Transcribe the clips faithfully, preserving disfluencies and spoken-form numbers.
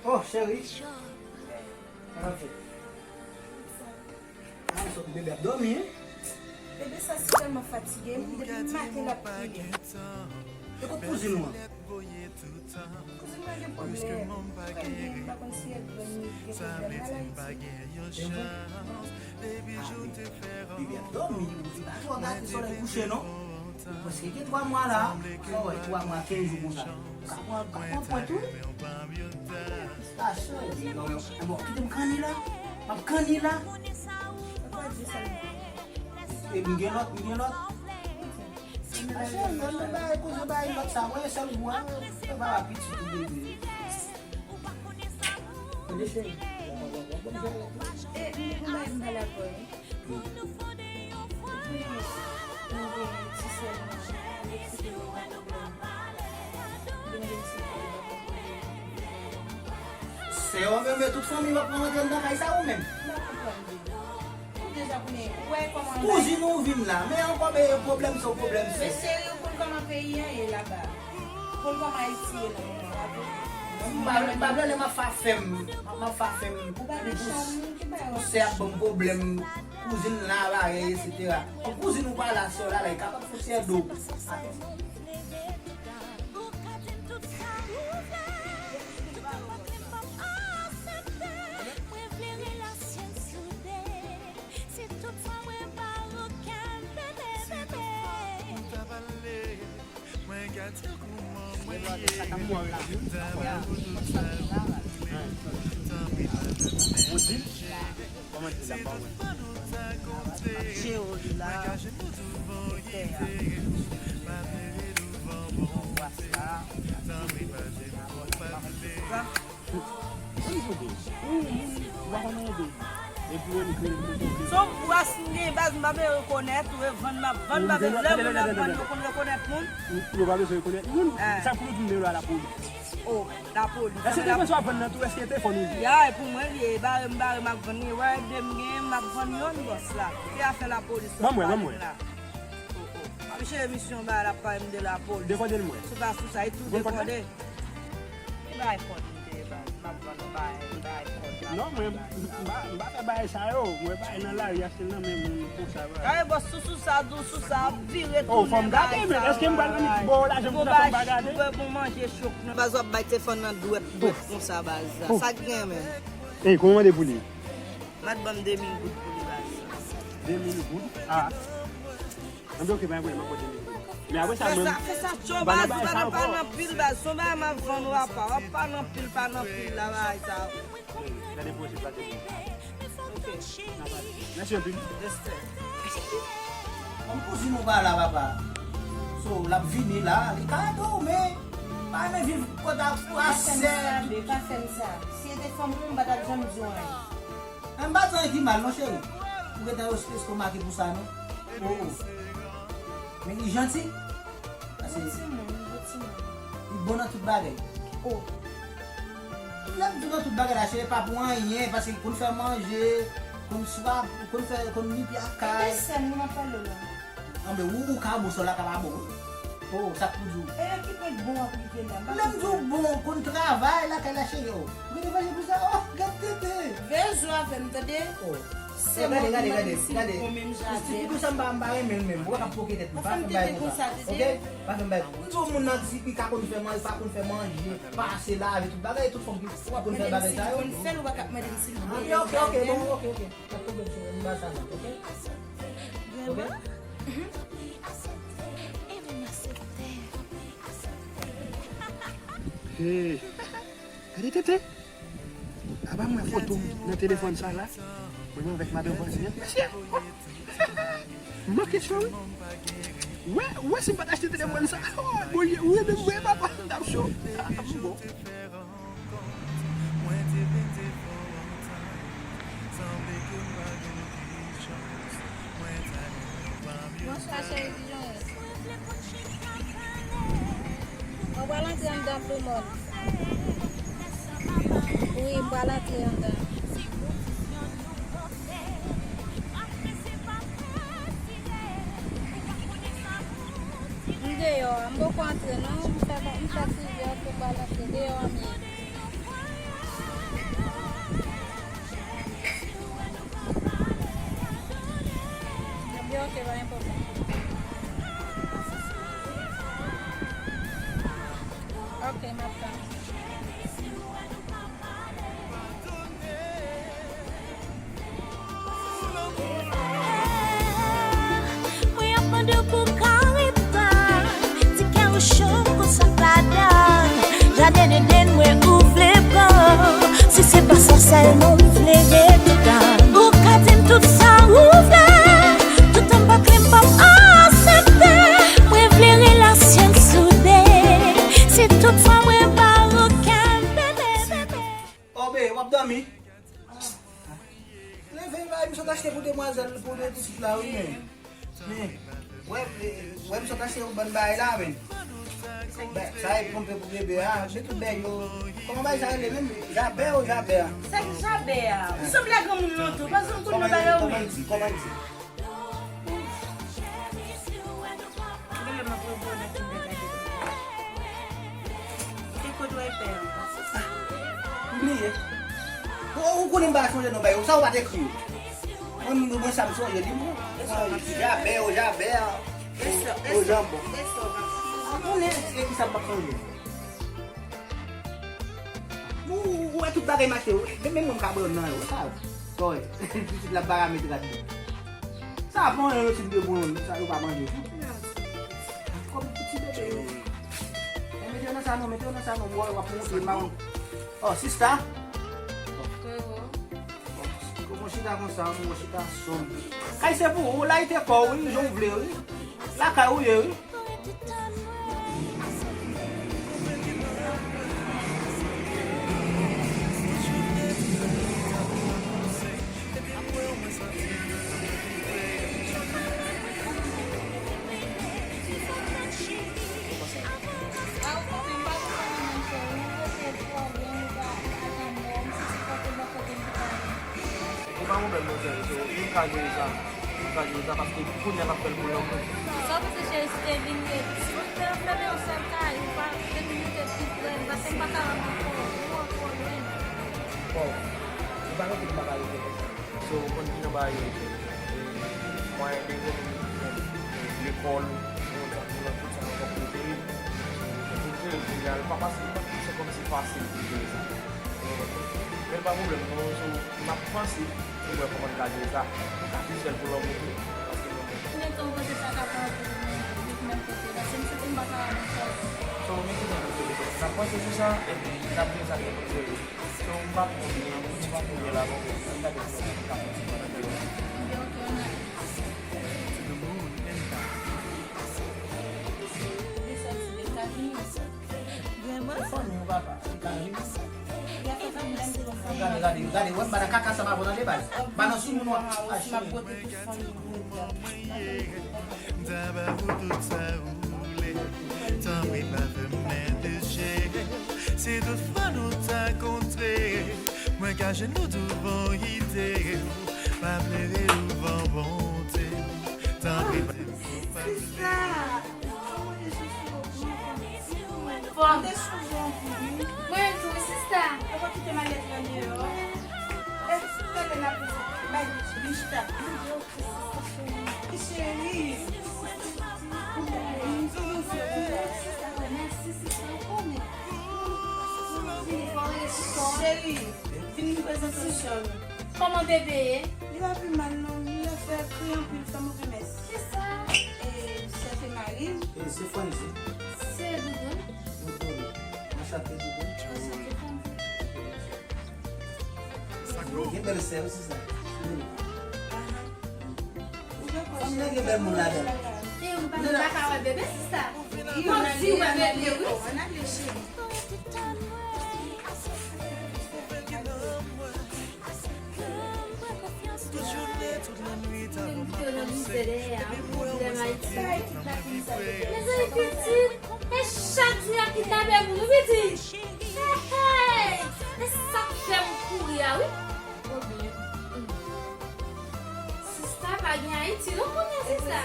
Oh, cheri. Sa w ap fè? Ah, m sot bebe ap dòmi, wi. Bebe sa si tèlman fatige, m depi maten l ap kriye. E kot kouzin ou an? Kouzin mwen gen pwoblèm. Frè m gen, m pa konn si Edwin gen pwoblèm la, l Ayiti. Edwin? Ah, bebe ap dòmi, ou di pa twò gade solèy kouche, non? Ou prèske gen twa mwa la, sa w wè, twa mwa, kenz jou konsa. Ou ka pran, ou ka pran pwent, wi. Sa chanje, non, non. Bon, kite m kanni la. M ap kanni la. E m gen lòt, m gen lòt. Sa chanje, non, non, bay, kouzin bay lòt sa. Wè, sèl gou a. Yo pa pitit ou bebe. Tande, cheri. E, m gen yon bagay m pale avè w, wi. Sè w, men, men tout fanmi w ap rantre nan kay sa ou menm. Kouzin ou vin la, men ankò bebe pwoblèm sa w pwoblèm sè. Men cheri, ou konn kòman peyi an ye laba. Ou konn kòman Ayiti ye nan moman la tou. M pa, m pa vle lè m ap fè fèm, m ap fè fèm. Ou pa nan chanm ou, ki bagay w ap fè? Sè ap ban m pwoblèm. Kouzin la bagay, etsetera. Bon, kouzin ou pa la, sè w la la, li kapab fè sè do. Mwen gate kouman mwen ye. Mwen di l. Kòman di la pa wè? Ap jere w la. Mwen kache nou douvan rivyè. Pa plede douvan bon Dye. Tanpri pa di m pou pa vle. Ou, ou, ou pa konn anyen de. Epi yo, li kreye m pou konpli. Son bras m gen baz, m pa vle rekonèt, ou e vann m ap vann, m pa vle lè moun ap vann, yo konn rekonèt moun. Yo pa bezwen rekonèt moun. Sa pou nou di m de la, lapolis. Oh, lapolis. Èske te konn sa w ap vann nan tou, èske te fò nou di? Ya, e pou mwen li ye, bare m, bare m ap vann li, wè de m gen, m ap vann youn, bòs la. Se afè lapolis la. Ban m wè, ban m wè. Oh, oh. Misye emisyon ba la, pa m de lapolis. Dekòde l mwen. Sou pa sou sa, e tou dekòde. Li bay kòd, li te bay, m ap vann ou bay, li bay kòd la. Non, mwen, m pa, m pa fè bagay sa yo. Mwen bay nan lari, achte l nan men moun konsa, bagay. Gade bòs, sou, sou sa, dou, sou sa, ap vire tounen. Oh, fò m gade, men èske m pral vin ba w lajan pou sa, fò m pa gade? Ou pa, ou pa bon manje chok, non. Baz w ap bay telefòn nan dwèt, dwèt konsa, baz la. Sa k gen, men? Ey, kòman w mande pou li? M ap ban m de mil goud pou li, baz. De mil goud? Ah. Anben, oke, pa gen pwoblèm, m ap pote li. Men apre sa, mwen, fè sa, fè sa tchò, baz, ou pa nan, pa nan pil, baz. Son bagay m ap vann ou apa. W ap pa nan pil, pa nan pil, la, bagay sa. Gade pwosib la, te. Oke. Mèsi anpil. Respè. Kòm kouzin ou pa la, papa. So, l ap vini la, li ka ede w, men pa renmen viv kot a, a sè. Pa fè m sa, bebe, pa fè m sa. Si se te fanm ou, m pa t ap janm di w anyen. Men m pa di anyen ki mal non, cheri. Ou gentan estomake pou sa, non? Oh, oh. Men li janti. Paske bon timoun, bon timoun. Li bon nan tout bagay. Oh. Lè m di nan tout bagay la, cheri, pa pou anyen, paske konn fè manje, konn swap, konn fè, konn netwaye kay. E de sè m, nou ap pale la. Anben, ou, ou ka bon, sè w la ka pa bon, wi. Oh, sa k pou di w. E ki pwen bon w ap rive la? Lè m di w bon, konn travay lakay la, cheri, oh. Ou gen vanje pou sa, oh, gad tete. Veye jwe avè m, tande? Oh. Se gade, gade, gade, gade. Pou sa m pa, m pa renmen l menm. Ou pa ka poke tèt mwen. Pa fè m bagay konsa. Oke? Pa fè m bagay. M di w moun nan di li ka konn fè manje, pa konn fè manje, pase lave, tout bagay, tout fanm ki konn fè bagay sa yo. Mande m si l konn fè l, ou pa ka ap mande m si l byen. Oke, oke, bon, oke, oke. Pa pwoblèm, cheri, m ba sa nòt, oke? Oke? Hey, gade tete. Apa m wè foto m nan telefòn sa la. Mwen menm avèk madanm vwazin an. Mesye. M manke cho, wi. Wè, wè si m pa t achte telefòn sa. Oh, Bondye, ou ede m vre, papa. M t ap cho. Ah, m bon. Bonswa, cheri, kijan w ye? Mwen pral antre anndan Blue Mall. Wi, m pral antre anndan. M deyò a, m poko antre non, m fè, m fè six heures pou m pral antre deyò Mwen ap mande w pou kare pa, ti kè w cho konsa pa dan. Jaden Edenn mwen ou vle pran, si se pa sa sèlman w vle ret tan. Ou ka di m tout sa ou vle, toutan m pa kle m p ap aksepte. Mwen vle relasyon n soude, si tout fwa mwen pa okenn bebe, bebe. Obe, w ap dòmi? Leve, bay, m sot achte pou demwazèl, pou de pitit la, wi, men. Men, wè, wè, m sot achte yon bann bagay la, men. Sa e ponpe pou bebe a, men tout bèg yo. Kòman bagay sa rele menm? Jabè ou jabè a? Sa ki jabè a? Ou sanble a granmoun lontan, ou pa janm konn nan bagay ou menm. Kòman l di? Kòman l di? Genlè m ap revoye nan kibèt la depi. Se kote w ap pè an pase. M bliye. Ou, ou konnen m pa sonje non bay, sa ou pa t ekri yo. Mwen, mwen sa m sonje li mwen. Jabè, o jabè. O janbon. Ou konnen se ki sa m pa sonje. Ou, ou, ou wè tout bagay mache, ou, men, men mwen m ka pran nan yo, sa. Kòrèk. Pitit la pa ka met rad li. Sa bon, yo ti de bon, sa yo pa manje. Kòm ti bebe yo. E mete yo nan sa non, mete yo nan sa non, m wè w ap montre m pa konn. Oh, sista. Kòman chita konsa, m chita sòm. Kay se pou ou, layite kò w, wi, jan w vle, wi. Lakay ou ye, wi. Se pa pwoblèm non cheri, so, nou ka jere sa. Nou ka jere sa paske kounye a n ap fè l pou lanmou. Sa w panse cheri, si te vin ret, si nou te ranfème yon sèl kay, ou pa te vin rete pi pre m, paske m pa ka rantre twò, ou rantre twò lwen. Bon, nou pa rete, nou pa ka rete konsa. So, ou konn ki jan bagay yo ye. Mwayen de jèn, lekòl, pou tout sa, pou tout sa ankò pou yo peye. Pou yo peye, kounye a, l pa fasil, se kòmsi fasil pou jere sa. Men pa pwoblèm non, so, m ap panse pou wè kòman n ka jere sa. Nou ka jis fè l pou lanmou tou, paske lanmou. Konbyen tan ou panse sa ka pran pou nou mete menm kote? Paske m santi m pa ka nan kò. So, nou mete menm kote, n ap panse sou sa, epi n ap jere sa ki pou jere. So, m pa twò byen, m pa twò byen la non, men m gade kòman m ka fè ti pandan ke yo. Ebyen, oke, ann ale. Fanmi ou papa, li ka vini. Gade, gade, gade, wè m pa nan kaka sa pa bon nan debaz. Pa nan soumoun w ap achte. M ta ba ou tout sa ou vle. Tanpri pa fè m mèt de je. Si tout fwa nou ta kontre, mwen ka jwenn ou douvan ide w. Pa plere douvan Bondye. Tanpri pa. Sista! Ou pa manje chouchou yo byen konsa. Mwen te sonje anpil, wi. Mwen tou, wi, sista. Ou pa kite m al etranje yo. Èske tande n ap bay bich tap? Cheri. Sista, mèsi, sista, ou konnen. Cheri, vin prezante w. Kòman bebe ye? Li pa pi mal non, li fè kri anpil, fè move mès. Kisa? E, se te mari m. E se Franzi. Se Doudoun. Doudoun. Anchante Doudoun. Anchante Franzi. Gen bèl sè wi sista. Fanm nan gen bèl moun ladan l. E ou pa ka wè bebe sista. Kòmsi ou wè bebe wi. Ann ale cheri. Mezanmi pitit, e chak jou y ap kidnape moun wi pitit. Hey, hey. E sa k fè m kouri a wi. Sista pa gen Ayiti non kounye a sista.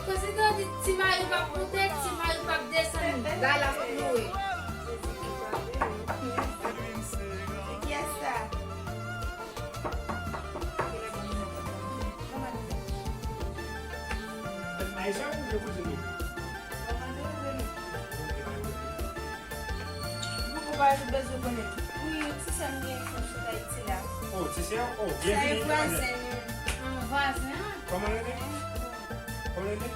Prezidan di ti mari w p ap monte, ti mari w p ap desann, la l ap ploure. Kiyès sa? Ayisyen ou vle kouzin ou? Pwal bezwen konnen. Wi, ti sè m gen sou sou Ayiti la. Oh, ti sè? Oh, byenvini. Sa e vwazen nou. Ah, vwazen an? Kòman l rele? Kòman l rele?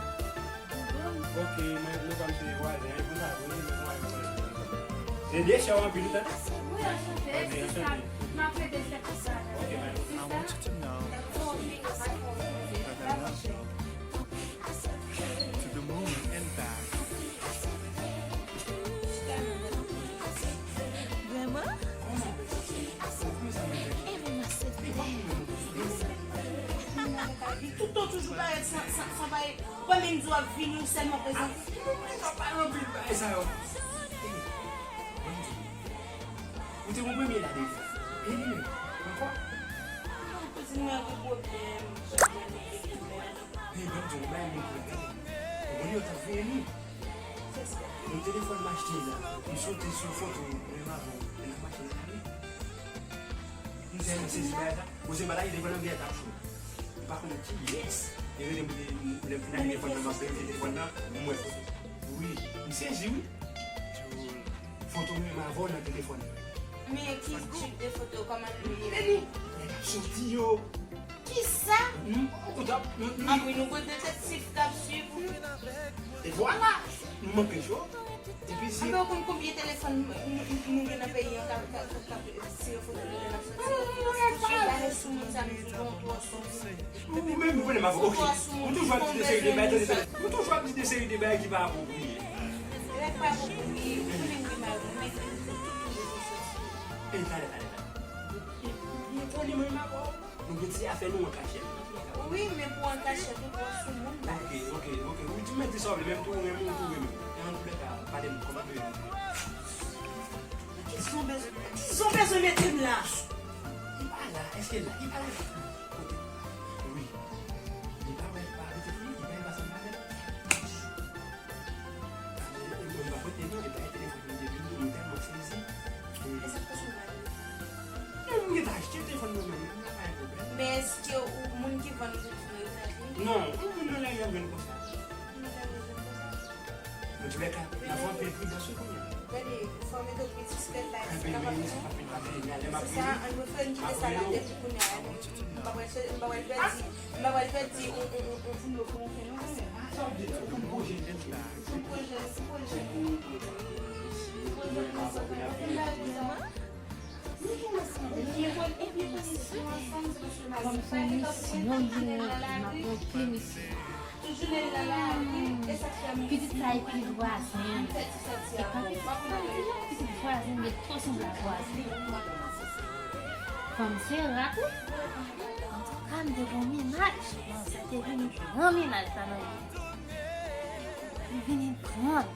Didon. Ok, mwen, nou pa m se vwazen an, e konsa, wi, men mwen, mwen, mwen. Se de sè w anpil, ou tande? Wi, anchante. Ok, anchante. M ap rete se konsa la. Ok, mwen. I want you to know that I love you to the moon and back. Vrèman? Ebyen, mwen se frè. Li toutan toujou parèt san, san, san bay. Ou pa menm di w ap vini, ou sèlman prezante. Ou pa anpil bagay sa yo. Ou te yon premye la deja. E li menm, ankò? Ou di mwen gen pwoblèm, jan mwen gen pwoblèm. Hey, ban m di w, bay moun pou gade. Ou konn yo t ap veye nou. Yon telefòn m achte la, m soti sou foto mwen avè w, lè n ap mache nan lari. M tèlman sezi bagay sa. Bon, se bagay telefòn nan gen t ap cho. M pa konnen kiyès. E rele m, lè m fin ale telefòn nan, m ap verifye telefòn nan, m wè foto. Wi, m sezi, wi. Foto mwen avè w nan telefòn nan. Men ki tip de foto, kòman nou ye? Men nou, nèg ap soti yo. Kisa? Nou, ou t ap, nou, nou. Anpil nou gwo detektif k ap swiv ou. E vwala, nou manke cho. Epi si. Anben, ou konn konbyen telefòn nou, nou, nou gen nan peyi an k ap, k ap, k ap tire foto nou lè n ap soti yo? Touche ba nou sou moun sa, nou di bon, twò sou moun. Ou menm, ou konnen m ap, ok. Ou toujou ap di de seri de bagay, tande, tande. Ou toujou ap di de seri de bagay ki pa apwopriye. Lè pa apwopriye, ou konnen m gen mari, men tout, tout, tout, tout, tout. E, talè, talè, talè. Ou konnen mwen m ap, nou gen ti afè nou an kachèt. Wi, men pou an kachèt, ou twò sou moun, baz. Ok, ok, ok. Ou di mwen di sa w vle, menm tou ou renmen, ou tou renmen. E antoulèka, pale m, kòman nou ye? Kisa w bezwen, kisa w bezwen mete m la? Li pa la, èske l la? Li pa la. Kote? Wi. Li pa wè, li pa rete pou li, li pa wè pa sanble avè l. Mwen pa pote non, e pa telefòn mwen te vin, mwen tèlman sezi. E sa k pase w pa telefòn? Non, mwen te achte telefòn mwen menm, mwen pa gen pwoblèm. Men èske ou, moun ki vann telefòn yo, yo t achte? Non, yon moun nan lari a vann konsa. Moun nan lari a vann konsa? Antoulèka, n ap fè anpil pridans wi kounye a. Gade, fò w mete w pi diskret la, anpil, men sa pa pi, pa pi, lè m ap vini. Se sa, ann refè n kite sa nan tèt ou kounye a. M pa pral chè-, m pa pral pèdi, m pa pral pèdi on, on, on, on foun yo pou yon fen non, konnen. Sa w di la, pou m pwojè. Pou pwojè, pou pwojè. Pou pwojè pou nou sòti. Pou nou sòti. Epi, epi, epi, nou ansanm, se paske m ap fè misyon, m ap monte misyon. Tout jounen l nan lari, e sa k fè m. Pitit sa e pitit vwazen an. E pa pitit sa, pitit vwazen, men twò sanble ak vwazen. Fanm se rat wi. Antouka, m te gon mennaj. Bon, sa te vini pran mennaj sa nan men. Li vini pran.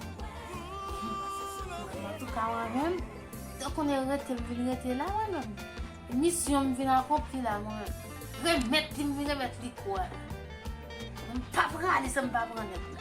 Antouka, mwen menm, te konnen rete, m vin rete la, mwen menm. Misyon m vin akonpli la, mwen menm. Remèt li, m vin remèt li kwa. M pa prale san m pa pran nèg.